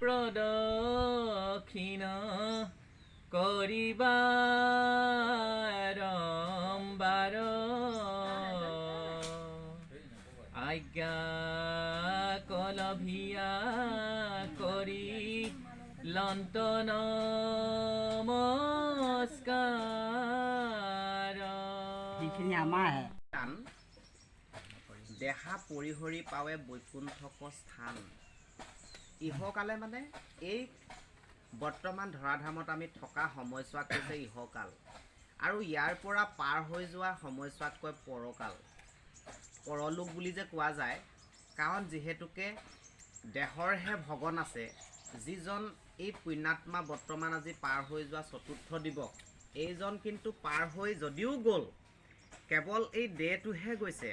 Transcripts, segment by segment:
প্ৰদক্ষিণ কৰিবা বাৰম্বাৰ। আজ্ঞা কলভিয়া কৰি লন্ত নমস্কাৰ। সেইখিনি আমাৰহে। দেহা পৰিহৰি পাৱে বৈকুণ্ঠক স্থান। ইহকালে মানে এই বৰ্তমান ধৰাধামত আমি থকা সময়ছোৱাক কৈছে ইহকাল, আৰু ইয়াৰ পৰা পাৰ হৈ যোৱা সময়ছোৱাক কয় পৰকাল, পৰলোক বুলি যে কোৱা যায়। কাৰণ যিহেতুকে দেহৰহে ভগন আছে, যিজন এই পুণ্যাত্মা বৰ্তমান আজি পাৰ হৈ যোৱা চতুৰ্থ দিৱস, এইজন কিন্তু পাৰ হৈ যদিও গ'ল, কেৱল এই দেহটোহে গৈছে।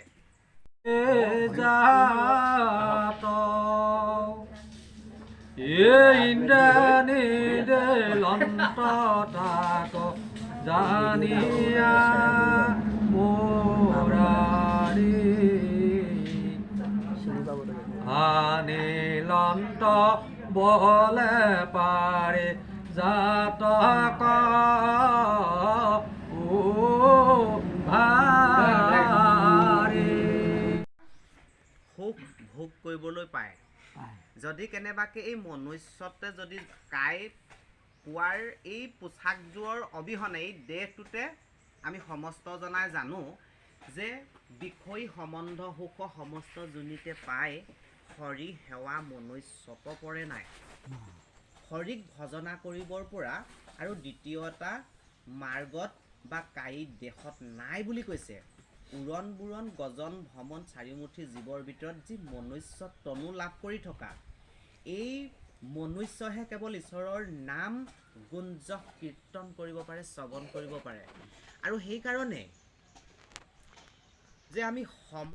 জাত ইন্দ্ৰাণী তাক জানিয়া মুৰাৰী আনিলন্ত বলে পাৰে জাতক ও ভাৰী। সুখ ভোগ কৰিবলৈ পায়। যদি কেনেবাকে এই মনুষ্যতে যদি কাই পোৱাৰ এই পোচাকযোৰৰ অবিহনে এই দেহটোতে আমি সমস্ত জনাই জানো যে বিষয় সম্বন্ধ সুখ সমস্ত যোনিতে পায়, হৰি সেৱা মনুষ্যত পৰে নাই। হৰিক ভজনা কৰিবৰ পৰা আৰু দ্বিতীয়টা মাৰ্গত বা কায়িক দেহত নাই বুলি কৈছে। উৰণ বুৰণ গজন ভ্ৰমণ চাৰিমুঠি জীৱৰ ভিতৰত যি মনুষ্য তনু লাভ কৰি থকা, এই মনুষ্যহে কেৱল ঈশ্বৰৰ নাম গুঞ্জ কীৰ্তন কৰিব পাৰে, শ্ৰৱণ কৰিব পাৰে। আৰু সেইকাৰণে যে আমি সম